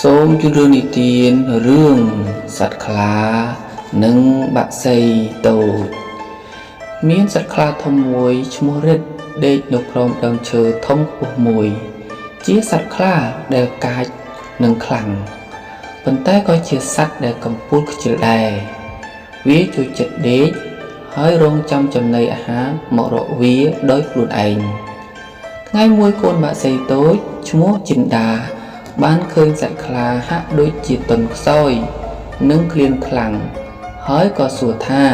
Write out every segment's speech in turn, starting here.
សូមជម្រាបនិទានរឿងសត្វខ្លានិងបក្សីតូចមានសត្វខ្លាធំមួយឈ្មោះរិទ្ធដេកនៅក្រោមដើមឈើធំខ្ពស់មួយ ជាសត្វខ្លាដែលកាចនិងខ្លាំងប៉ុន្តែក៏ជាសត្វដែលកំពូលខ្ជិលដែរវាចូលចិត្តដេកហើយរងចាំចំណីអាហារមករកវាដោយខ្លួនឯងថ្ងៃមួយកូនបក្សីតូចឈ្មោះចិន្តា បានឃើញសត្វខ្លាហាក់ដូចជាទន់ខ្សោយនិងឃ្លានខ្លាំងហើយក៏សួរថា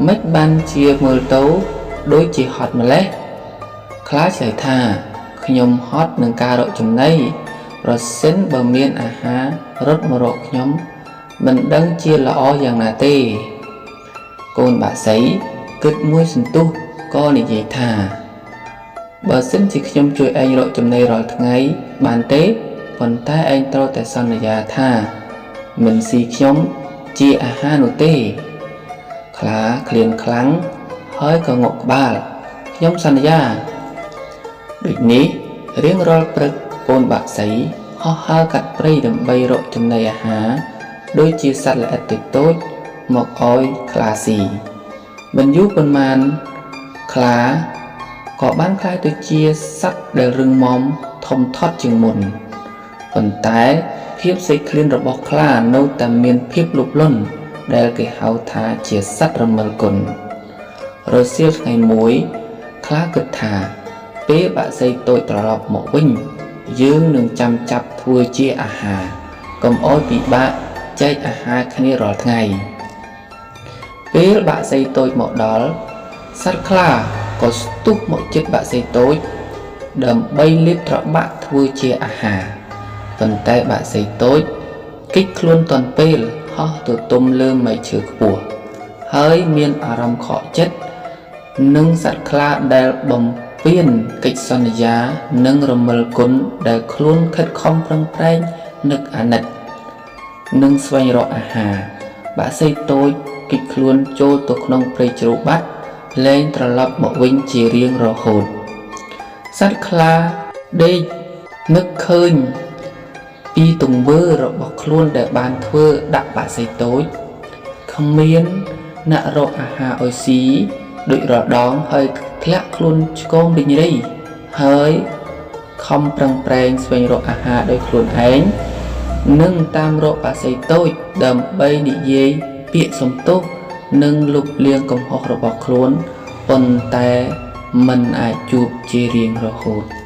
ម៉េចបានជាមើលទៅដូចជាហត់ម្ល៉េះខ្លាឆ្លើយថាខ្ញុំហត់នឹងការរកចំណីប្រសិនបើមានអាហាររត់មករកខ្ញុំមិនដឹងជាល្អយ៉ាងណាទេកូនបក្សីគិតមួយសន្ទុះក៏និយាយថាបើសិនជាខ្ញុំជួយឯងរកចំណីរាល់ថ្ងៃបានទេប៉ុន្តែឯងត្រូវតែសន្យាថាមិនស៊ីខ្ញុំជាអាហារនោះទេខ្លាឃ្លានខ្លាំងហើយក៏ងក់ក្បាលខ្ញុំសន្យាដូចនេះរៀងរាល់ព្រឹកកូនបក្សីហោះហើរកាត់ព្រៃដើម្បីរកចំណីអាហារដូចជាសត្វល្អិតតូចៗមកឲ្យខ្លាស៊ីមិនយូរប៉ុន្មានខ្លាក៏បានក្លាយទៅជាសត្វដែលរឹងមាំធំធាត់ជាងមុនប៉ុន្តែភាពស្រេកឃ្លានរបស់ខ្លានៅតែមានភាពលោភលន់ដែលគេហៅថាជាសត្វរមិលគុណរសៀលថ្ងៃមួយខ្លាគិតថាពេលបក្សីតូចត្រឡប់មកវិញយើងនឹងចាំចាប់ធ្វើជាអាហារកុំឲ្យពិបាកចែកអាហារគ្នារាល់ថ្ងៃពេលបក្សីតូចមកដល់សត្វខ្លាក៏ស្ទុះមកជិតបក្សីតូចដើម្បីលេបត្របាក់ធ្វើជាអាហារប៉ុន្តែបក្សីតូចគេចខ្លួនទាន់ពេលហោះទៅទុំលើមែកឈើខ្ពស់ហើយមានអារម្មណ៍ខកចិត្តនឹងសត្វខ្លាដែលបំពានកិច្ចសន្យានិងរមិលគុណដែលខ្លួនខិតខំប្រឹងប្រែងនឹកអាណិតនិងស្វែងរកអាហារបក្សីតូចគេចខ្លួនចូលទៅក្នុងព្រៃជ្រៅបាត់លែងត្រឡប់មកវិញជារៀងរហូតសត្វខ្លាដេកនឹកឃើញពីទង្វើរបស់ខ្លួនដែលបានធ្វើដាក់បក្សីតូចគ្មានអ្នករកអាហារឲ្យស៊ីដូចរដងហើយធ្លាក់ខ្លួនឆ្គងរីងរៃហើយខំប្រឹងប្រែងស្វែងរកអាហារដោយខ្លួនឯងនិងតាមរកបក្សីតូចដើម្បីនិយាយពាក្យសំទោសនិងលុបលាងកំហុសរបស់ខ្លួនប៉ុន្តែមិនអាចជួបជារៀងរហូត។